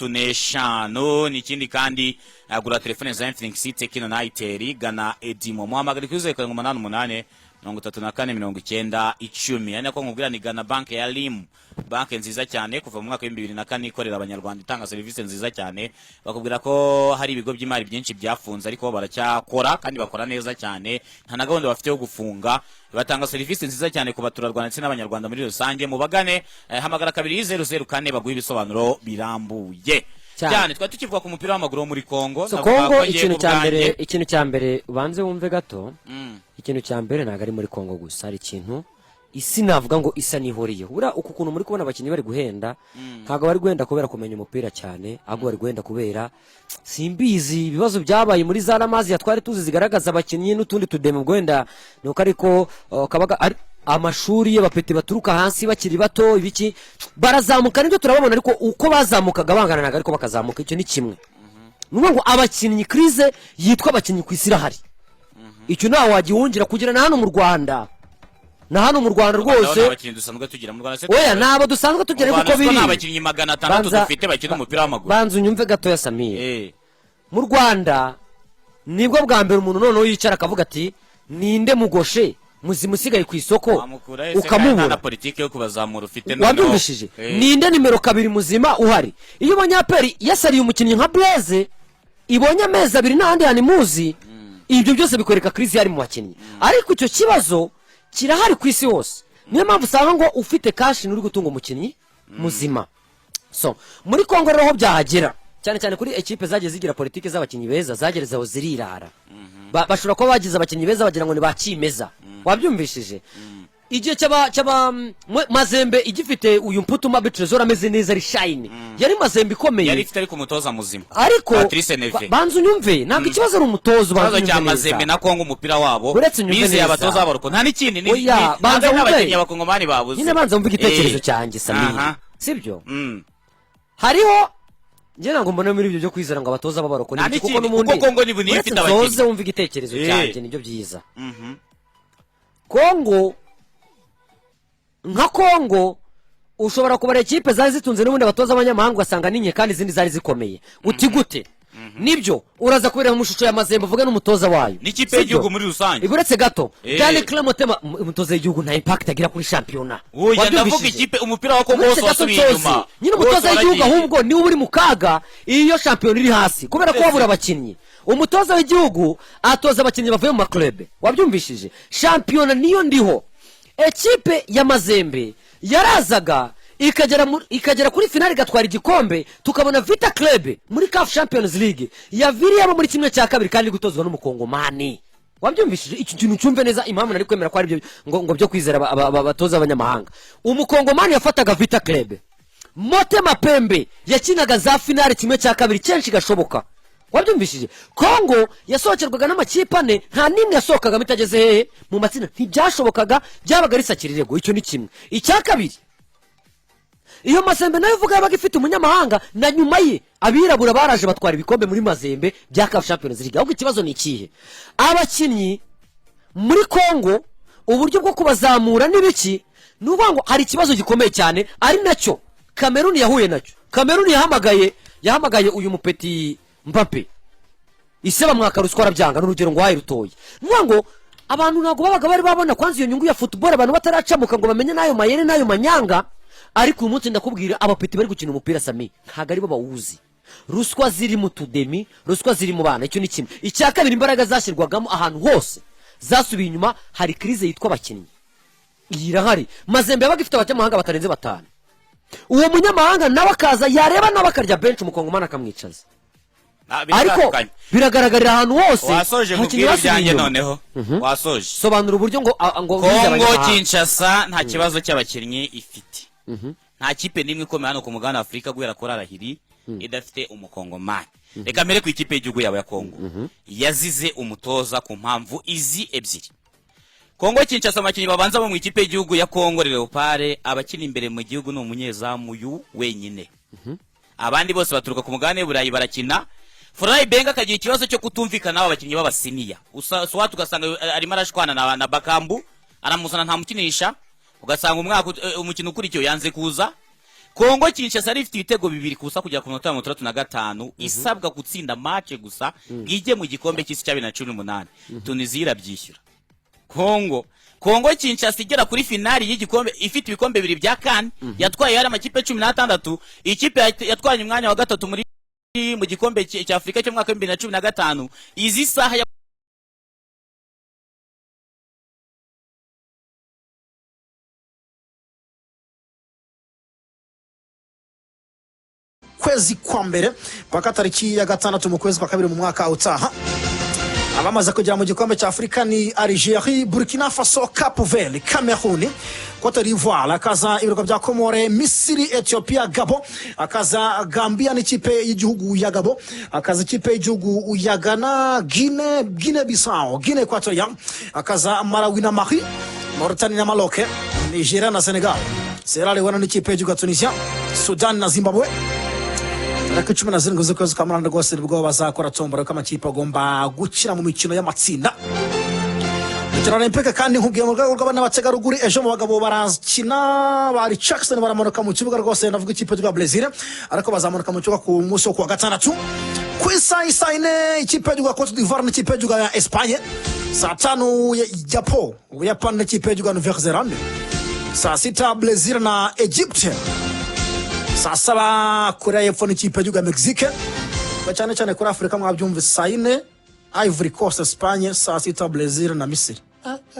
65. N'ikindi kandi, agura telefone za Infinix, Tecno na Itel, gana Edimo, muhamagare kuri 0788 34 90 10. Ari nako nkubwira ni gana banki ya Limu, banki nziza cyane kuva mu mwaka wa 2004 ikorera Abanyarwanda, itanga serivisi nziza cyane. Bakubwira ko hari ibigo by'imari byinshi byafunze, ariko bo baracyakora kandi bakora neza cyane, nta na gahunda bafite yo gufunga. Batanga serivisi nziza cyane ku baturarwanda ndetse n'Abanyarwanda muri rusange. Mubagane, hamagara 2004 baguha ibisobanuro birambuye. Cyane. Cyane twari tukivuga ku mupira w'amaguru wo muri Kongo. So Navuga Kongo, ko ngiye ikintu ku cya mbere, bwanjye. ikintu cya mbere, ubanze wumve gato. Ikintu cya mbere, ntabwo ari muri Kongo gusa, hari ikintu isi navuga ngo isa n'ihuriyeho. Buriya uku kuntu muri kubona abakinnyi bari guhenda, ntabwo bari guhenda kubera kumenya umupira cyane, ahubwo bari guhenda kubera, simbizi, ibibazo byabaye muri za ramazi twari tuzi zigaragaza abakinnyi n'utundi tudemo. Ubwo wenda ni uko, ariko kabaga ari amashuri y'abapeti baturuka hasi bakiri bato, ibiki, barazamuka, nibyo turababona, ariko uko bazamukaga bangana ntabwo ariko bakazamuka. Icyo ni kimwe. Ni ukuvuga ngo abakinnyi, crise yitwa abakinnyi ku isi irahari, icyo ntawe wagihungira. Kugira na hano mu Rwanda, na hano mu Rwanda Rwose rwose. abakinnyi dusanzwe tugira mu Rwanda se? Oya, ntabwo dusanzwe tugira, Mu ariko Rwanda uko siko biri nta bakinnyi 600 dufite bakina umupira w'amaguru. Banza unyumve gatoya, Samiye. Mu Rwanda nibwo bwa mbere umuntu noneho yicara akavuga ati: "Ninde mugoshe muzima usigaye ku isoko?" Wamukura ese kandi nta Ukamubura. na politiki yo kubazamura ufite noneho. Wabyumvishije? Ninde nimero 2 muzima uhari? Iyo ubonye APR yasariye umukinnyi nka Blaise, ibonye amezi 2 n'ahandi hantu imuzi, ibyo byose bikwereka crise yari mu bakinnyi. Ariko icyo kibazo kirahari ku isi hose, niyo mpamvu usanga ngo ufite cash nturi gutunga umukinnyi muzima. So muri Kongo rero ho byahagera cyane cyane kuri ekipe zagiye zigira politiki z'abakinnyi beza, zagereze aho zirirara. Bashobora kuba bagize abakinnyi beza bagira ngo ni ba kimeza. Wabyumvishije? Igihe cy'aba Mazembe igifite uyu Mputu Mabi Trezor ameze neza, ari shine, yari Mazembe ikomeye. Yari ifite ariko umutoza muzima. Ariko Patrice Neve. Banza unyumve, ntabwo ikibazo ari umutoza, ubanza Ikibazo cya unyumve Mazembe neza. na Kongo, umupira wabo Uretse unyumve bizeye neza. abatoza b'abaroko, nta n'ikindi Oya, banza ntabwo ari wumve. n'abakinnyi abakongomani babuze. Nyine banza wumve igitekerezo cyanjye, Samiri. Sibyo? Hariho, njye ntabwo mbona muri ibyo byo kwizera ngo abatoza b'abaroko Nta ni iki, kuko n'ikindi, n'ubundi kuko Kongo niyo uretse ifite abakinnyi. nsoze wumve igitekerezo cyanjye, nibyo byiza. Kongo, nka Kongo ushobora kubara ekipe zari zitunze n'ubundi abatoza b'abanyamahanga, ugasanga ni nke kandi izindi zari zikomeye. Uti gute? Nibyo, uraza kubera mu shusho ya Mazembe, uvuge n'umutoza wayo. N'ikipe Sibyo? y'igihugu muri rusange. Uretse gato, Dani Clement, umutoza w'igihugu nta impact agira kuri shampiyona. Oya, ndavuga Wabyumvishije? ikipe, umupira wa Kongo Uretse wose gato wasubiye nsoze. inyuma. Nyine umutoza Wose w'igihugu waragiye. ahubwo niwe uri mu kaga iyo shampiyona iri hasi, kubera ko wabura abakinnyi. Umutoza w'igihugu atoza abakinnyi bavuye mu ma club. Wabyumvishije? Shampiyona niyo ndiho. Ekipe ya Mazembe yarazaga ikagera kuri finale, igatwara igikombe, tukabona Vita Club muri CAF Champions League yaviriyemo muri 1/2 kandi iri gutozwa n'umukongomani. Wabyumvishije? Iki kintu cyumve neza, impamvu nari kwemera ko ari byo ngo byo kwizera abatoza b'abanyamahanga. Umukongomani yafataga Vita Club, Motema Pembe yakinaga za finale, 1/2 kenshi gashoboka. Wabyumvishije? Kongo yasohokerwaga n'amakipe ane, nta n'imwe yasohokagamo itageze hehe? Mu matsinda. Ntibyashobokaga, byabaga ari sakirirego. Icyo ni kimwe. Icya kabiri, iyo Mazembe nayo uvuga yabaga ifite umunyamahanga, na nyuma ye abirabura baraje batwara ibikombe muri Mazembe bya CAF Champions League. Ahubwo ikibazo ni ikihe? Abakinnyi muri Kongo, uburyo bwo kubazamura n'ibiki, ni ukuvuga ngo hari ikibazo gikomeye cyane, ari nacyo Kameruni yahuye nacyo. Kameruni yahamagaye uyu mupeti Mbappe, ise bamwaka ruswa arabyanga. Ni urugero ngo rutoye. Ni ukuvuga ngo abantu ntabwo babaga bari babona kwanza iyo nyungu ya football, abantu bataracamuka ngo bamenye n'ayo mayeri n'ayo manyanga. Ariko uyu munsi ndakubwira, abapeti bari gukina umupira, Sami, ntabwo aribo bawuzi. Ruswa ziri mu tudemi, ruswa ziri mu bana. Icyo ni kimwe. Icya kabiri, imbaraga zashyirwagamo ahantu hose zasubiye inyuma. Hari crise yitwa abakinnyi, iyi irahari. Mazembe yabaga ifite abanyamahanga batarenze batanu. Uwo munyamahanga nawe akaza, yareba nawe akarya benshi, umukongomani akamwicaza. Ah, Ariko biratandukanye. biragaragarira ahantu hose, Wasoje abakinnyi nkubwire basubiye ibyanjye inyuma. noneho wasoje. Sobanura uburyo ngo ngo bize Kongo abanyamahanga. Kinshasa nta kibazo cy'abakinnyi ifite. Nta kipe n'imwe ikomeye hano ku mugabane wa Afurika guhera kuri Arahiri idafite umukongomani. Reka mbere ku ikipe y'igihugu yabo ya Kongo, yazize umutoza ku mpamvu izi ebyiri. Kongo Kinshasa, abakinnyi babanza bo mu ikipe y'igihugu ya Kongo Leopard, abakina imbere mu gihugu ni umunyezamu yu wenyine, abandi bose baturuka ku mugabane w'Uburayi barakina. Florent Ibenge akagira ikibazo cyo kutumvikana n'aba bakinnyi b'aba senior. Swat ugasanga arimo arashwana na Bakambu, aramuzana ntamukinisha, ugasanga umwaka umukino ukurikiye yanze kuza. Kongo Kinshasa yari ifite ibitego 2-0 kugera ku minota 65, isabwa gutsinda match gusa ngo ijye mu gikombe cy'isi cya 2018. Tunisia irabyishyura. Kongo Kinshasa igera kuri finali y'igikombe ifite ibikombe bibiri bya CAN yatwaye, hari amakipe 16. Ikipe yatwaye umwanya wa gatatu mu gikombe cya Afurika cyo mu mwaka wa 2015, izi saha ya Kwezi kwa mbere mpaka tariki ya 6 mu kwezi kwa kabiri mu mwaka utaha. Abamaze kugera mu gikombe cya Afurika ni Algerie, Burkina Faso, Cape Verde, Cameroon, Cote d'Ivoire, hakaza ibirwa bya Komore, Misiri, Ethiopia, Gabo, hakaza Gambia n'ikipe y'igihugu ya Gabo, hakaza ikipe y'igihugu ya Ghana, Guine, Guinea Bissau, Guinea Equatorial, hakaza Malawi na Mali, Mauritania na Maroc, Nigeria na Senegal, Sierra Leone n'ikipe y'igihugu ya Tunisia, Sudan na Zimbabwe. Tariki 17 z'ukwezi kwa munani rwose nibwo bazakora tombora ko amakipe agomba gukina mu mikino y'amatsinda. Mikino Olympique kandi nkubwiye mu rwego rw'abana b'abategarugori, ejo mu bagabo barakina, bari Jackson baramanuka mu kibuga rwose, ndavuga ikipe y'igihugu ya Brazil, ariko bazamanuka mu kibuga ku munsi wo kuwa gatandatu ku isaha isa 4, ikipe y'igihugu ya Cote d'Ivoire n'ikipe y'igihugu ya Espagne. Saa 5, Japo, Ubuyapani n'ikipe y'igihugu ya Nouvelle Zelande. Saa 6, Brazil na Egypte. Saa 7, Korea y'Epfo n'ikipe y'igihugu ya Mexique. Ba cyane cyane kuri Afurika mwabyumvise, saa 4 Ivory Coast, Espagne, saa 6 Brazil na Misiri.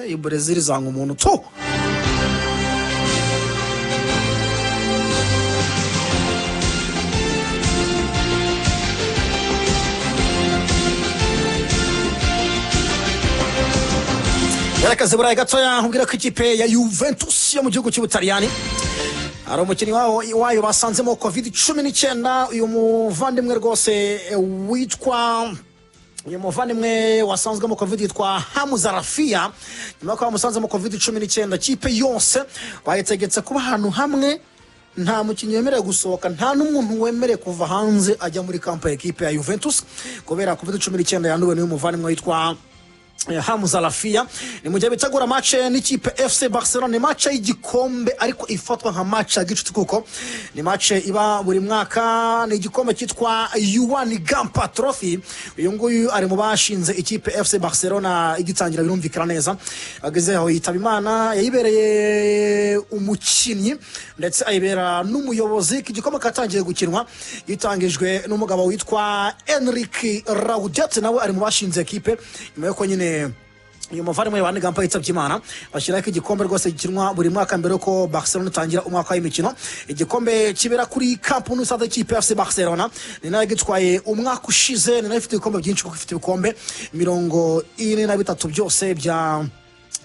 Iyi Brazil izanga umuntu tu. Yerekeze Burayi gatoya, nkubwira ko ikipe ya Juventus yo mu gihugu cy'Ubutaliyani hari umukinnyi wayo basanzemo COVID-19. Uyu muvandimwe rwose witwa, uyu muvandimwe wasanzwemo COVID yitwa Hamza Rafia. Nyuma y'uko bamusanzemo COVID-19, kipe yose bayitegetse kuba ahantu hamwe, nta mukinnyi wemerewe gusohoka, nta n'umuntu wemerewe kuva hanze ajya muri camp ya ekipe ya Juventus kubera COVID-19 yanduwe n'uyu muvandimwe witwa Hamza Rafia. Ni mu gihe bitegura match n'ikipe FC Barcelona, ni match y'igikombe ariko ifatwa nka match ya gicuti kuko ni match iba buri mwaka, ni igikombe cyitwa Joan Gamper Trophy. Uyu nguyu ari mu bashinze ikipe FC Barcelona igitangira, birumvikana neza, ageze aho yitaba Imana, yayibereye umukinnyi ndetse ayibera n'umuyobozi. Iki gikombe katangiye gukinwa gitangijwe n'umugabo witwa Enrique Raudet, nawe ari mu bashinze ekipe. Nyuma yuko nyine uyu muvandimwe wa Gampa yitabye Imana, bashyiraho igikombe rwose gikinwa buri mwaka mbere yuko Barcelona itangira umwaka w'imikino. Igikombe kibera kuri Camp Nou, stade y'ikipe ya FC Barcelona, ni nayo gitwaye umwaka ushize, ni nayo ifite ibikombe byinshi kuko ifite ibikombe 43 byose bya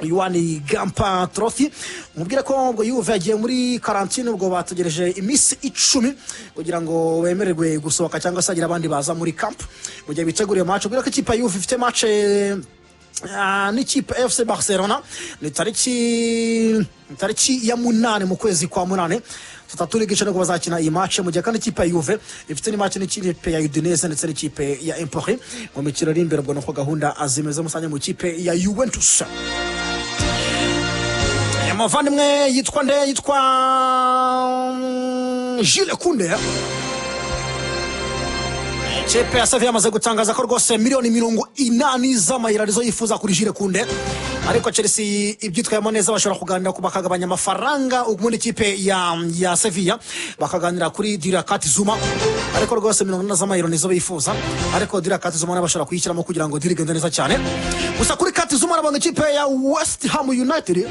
Joan Gamper Trophy. Mubwire ko ubwo Juve yagiye muri karantine, ubwo bategereje iminsi 10 kugira ngo bemererwe gusohoka cyangwa se hagira abandi baza muri camp mu gihe biteguriye match. Ubwire ko ikipe ya Juve ifite match n'ikipe FC Barcelona, ni tariki ya 8 mu kwezi kwa munani, 3:30 nibwo bazakina iyi match. Mu gihe kandi ikipe ya Juve ifite ni match n'ikipe ya Udinese ndetse n'ikipe ya Empoli mu mikino iri imbere. Ubwo nuko gahunda zimeze musanye mu kipe ya Juventus. Umuvandimwe yitwa nde? Yitwa Jules Kounde. Ikipe ya Sevilla yamaze gutangaza ko rwose miliyoni 80 z'amayero arizo yifuza kuri Jules Kounde, ariko Chelsea ibyitwayemo neza bashobora kuganira ku bakagabanya amafaranga, ubundi ikipe ya Sevilla bakaganira kuri deal ya Kurt Zouma. Ariko rwose 80 z'amayero nizo bifuza, ariko deal ya Kurt Zouma nabo bashobora kuyishyiramo kugira ngo deal igende neza cyane. Gusa kuri Kurt Zouma nabonye ikipe ya West Ham United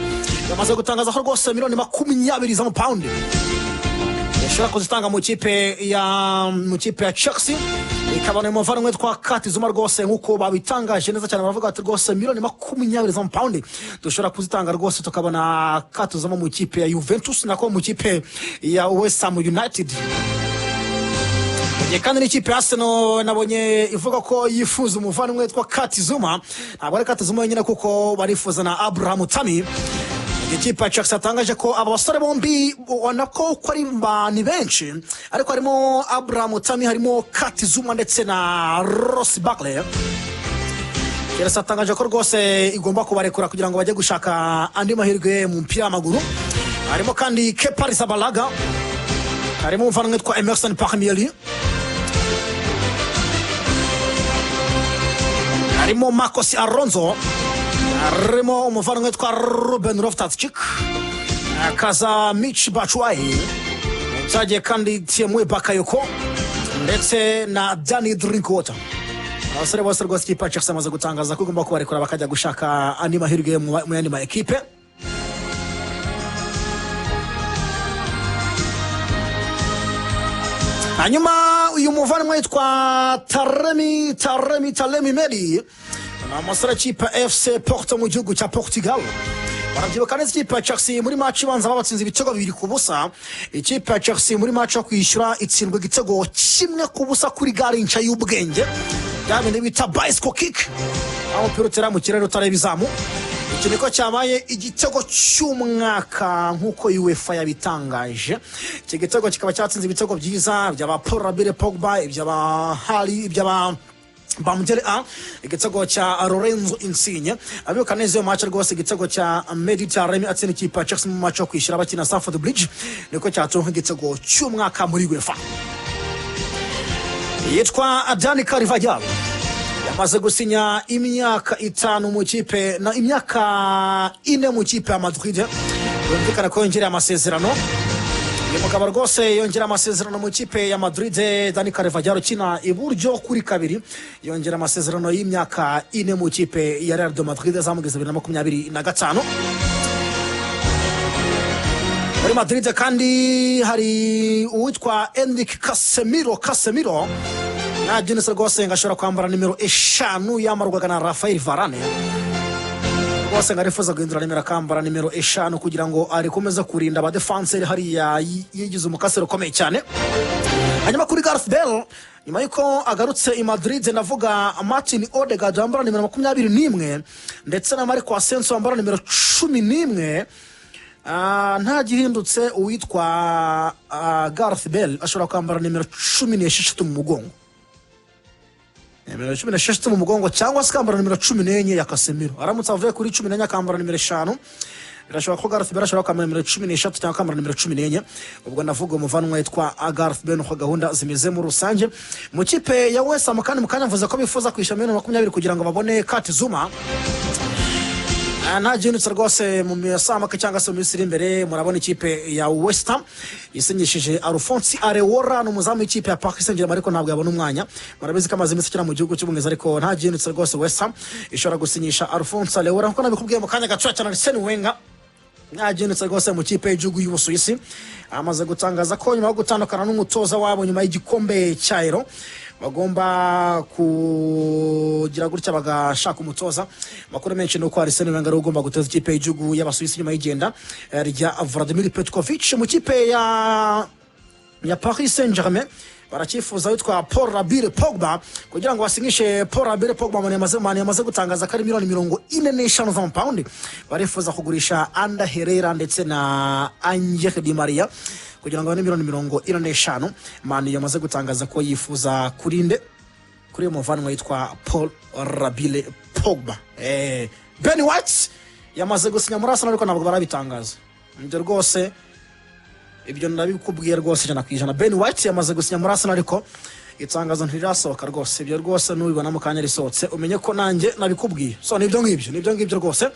yamaze gutangaza ko rwose miliyoni 20 z'amapawundi yashobora kuzitanga mu kipe ya Chelsea, ikabona umuvandimwe witwa Kurt Zouma rwose. Nk'uko babitangaje neza cyane, baravuga bati rwose miliyoni 20 z'amapawundi dushobora kuzitanga rwose tukabona Kurt Zouma mu kipe ya Juventus, nako mu kipe ya West Ham United. Mu gihe kandi n'ikipe ya Arsenal nabonye ivuga ko yifuza umuvandimwe witwa Kurt Zouma. Ntabwo ari Kurt Zouma wenyine kuko barifuza na Abraham Tammy. Ikipe ya Chelsea yatangaje ko aba basore bombi, ubona ko ari ni benshi, ariko harimo Abraham Tammy, harimo Kurt Zouma ndetse na Ross Barkley. Chelsea yatangaje ko rwose igomba kubarekura kugira ngo bajye gushaka andi mahirwe mu mupira w'amaguru. Harimo kandi Kepa Arrizabalaga. Harimo umuvandimwe witwa Emerson Palmieri, harimo Marcos Alonso, harimo umuvandimwe witwa Ruben Loftus-Cheek, hakaza Michy Batshuayi, cyagiye kandi Tiemoué Bakayoko ndetse na Danny Drinkwater. Abasore bose rwose ikipe ya Chelsea amaze gutangaza ko igomba kubarekura bakajya gushaka andi mahirwe mu yandi ma ekipe. Hanyuma uyu muvandimwe witwa Taremi Taremi Taremi Meri ni umusore w'ikipe ya FC Porto mu gihugu cya Portugal. Barabyibuka neza, ikipe ya Chelsea muri match ibanza babatsinze ibitego 2-0. Ikipe ya Chelsea muri match yo kwishyura itsindwa igitego 1-0 kuri Garinca y'ubwenge, bya bindi bita bicycle kick, aho umupira utera mu kirere utareba izamu. Iki niko cyabaye igitego cy'umwaka nk'uko UEFA yabitangaje. Iki gitego kikaba cyatsinze ibitego byiza by'aba Paul Labile Pogba, iby'aba Harry, iby'aba Bamdele A, igitego cya Lorenzo Insigne. Abibuka neza iyo match rwose, igitego cya Mehdi Taremi atsinda ikipe ya Chelsea mu match yo kwishyura bakina Stamford Bridge, niko cyatowe nk'igitego cy'umwaka muri UEFA. Yitwa Dani Carvajal yamaze gusinya imyaka 5 mu kipe na imyaka 4 mu kipe ya Madrid. Byumvikana ko yongereye amasezerano. Uyu mugabo rwose yongera amasezerano mu kipe ya Madrid. Dani Carvajal ukina iburyo kuri kabiri yongera amasezerano y'imyaka 4 mu kipe ya Real de Madrid azamugeza 2025. Muri Madrid kandi hari uwitwa Henrique Casemiro. Casemiro ntabyinitse rwose ngo ashobora kwambara nimero 5 yamarwaga na Rafael Varane. Rwose ngo arifuza guhindura nimero akambara nimero 5 kugira ngo arikomeze kurinda abadefanseri hariya, yigize umukasero ukomeye cyane. Hanyuma kuri Gareth Bale, nyuma y'uko agarutse i Madrid, ndavuga Martin Odegaard wambara nimero 21 ndetse na Marco Asensio wambara nimero 11, nta gihindutse uwitwa Gareth Bale ashobora kwambara nimero 16 mu mugongo, nimero 16 mu mugongo, cyangwa se akambara nimero 14 ya Casemiro. Aramutse avuye kuri 14 akambara nimero 5, birashoboka ko Gareth Bale ashobora kwambara nimero 13 cyangwa akambara nimero 14. Ubwo ndavuga umuvanwa witwa Gareth Bale, uko gahunda zimeze muri rusange mu kipe ya West Ham. Kandi mu kanya mvuze ko bifuza kwishyura miliyoni 20 kugira ngo babone Kurt Zouma. Nta gihindutse rwose mu masaha make cyangwa se mu minsi iri imbere murabona ikipe ya West Ham isinyishije Alphonse Areola, ni umuzamu w'ikipe ya Paris Saint-Germain, ariko ntabwo yabona umwanya. Murabizi ko amaze iminsi akina mu gihugu cy'Ubwongereza, ariko nta gihindutse rwose West Ham ishobora gusinyisha Alphonse Areola nkuko nabikubwiye mu kanya gato cyane. Arsene Wenger nta gihindutse rwose mu kipe y'igihugu y'Ubusuwisi, amaze gutangaza ko nyuma yo gutandukana n'umutoza wabo nyuma y'igikombe cya Euro, bagomba kugira gutya bagashaka umutoza. Amakuru menshi ni uko Arsene Wenger ari ugomba gutoza ikipe y'igihugu y'Abasuwisi nyuma y'igenda rya Vladimir Petkovic. Mu kipe ya Paris Saint-Germain baracyifuza witwa Paul Labile Pogba. Kugira ngo basinyishe Paul Labile Pogba, Mane yamaze gutangaza ko ari miliyoni 45 z'amapawundi. Barifuza kugurisha Ander Herrera ndetse na Angel Di Maria kugira ngo babone miliyoni 45. Mane yamaze gutangaza ko yifuza kurinde kuri uyu muvanwa witwa Paul Labile Pogba. Ben White yamaze gusinya muri Arsenal, ariko ntabwo barabitangaza. Ibyo rwose, ibyo ndabikubwiye rwose 100%. Ben White yamaze gusinya muri Arsenal, ariko itangazo ntirirasohoka rwose. Ibyo rwose nubibona mu kanya risohotse, umenye ko nanjye nabikubwiye. So nibyo ngibyo rwose.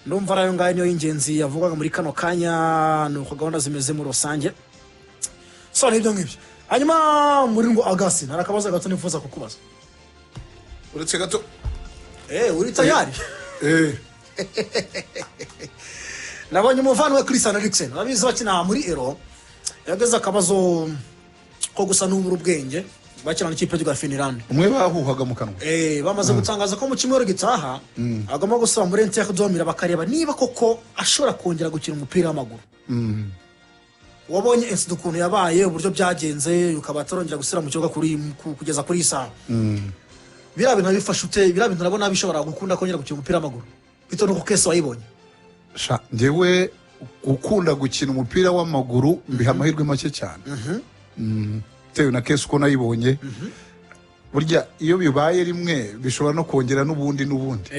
Ndumva ari ayo ngayo niyo y'ingenzi yavugwaga muri kano kanya, ni uko gahunda zimeze muri rusange. So nibyo ngibyo. Hanyuma muri ngo Agasi, hari akabazo gato nifuza kukubaza. Uretse gato. Uri tayari? Eh. Nabonye umuvandimwe Christian Eriksen, urabizi bakina muri Euro, yageze akabazo ko gusa n'ubura ubwenge bakina n'ikipe y'igihugu ya Finland. Umwe bahuhaga mu kanwa. Bamaze gutangaza ko mu cyumweru gitaha agomba gusaba muri Inter de Milan bakareba niba koko ashobora kongera gukina umupira w'amaguru. Wabonye incident ukuntu yabaye, uburyo byagenze, ukaba atarongera gusubira mu kibuga kugeza kuri iyi saha. Biriya bintu bifashe ute? Biriya bintu urabona bishobora gukunda kongera gukina umupira w'amaguru bitewe n'uko case wayibonye? Sha, njyewe gukunda gukina umupira w'amaguru mbiha amahirwe make cyane. Bitewe na case uko nayibonye. Burya iyo bibaye rimwe bishobora no kongera n'ubundi n'ubundi.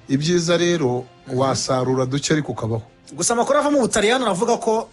Ibyiza rero wasarura duke ariko ukabaho. Gusa amakuru ava mu Butaliyani aravuga ko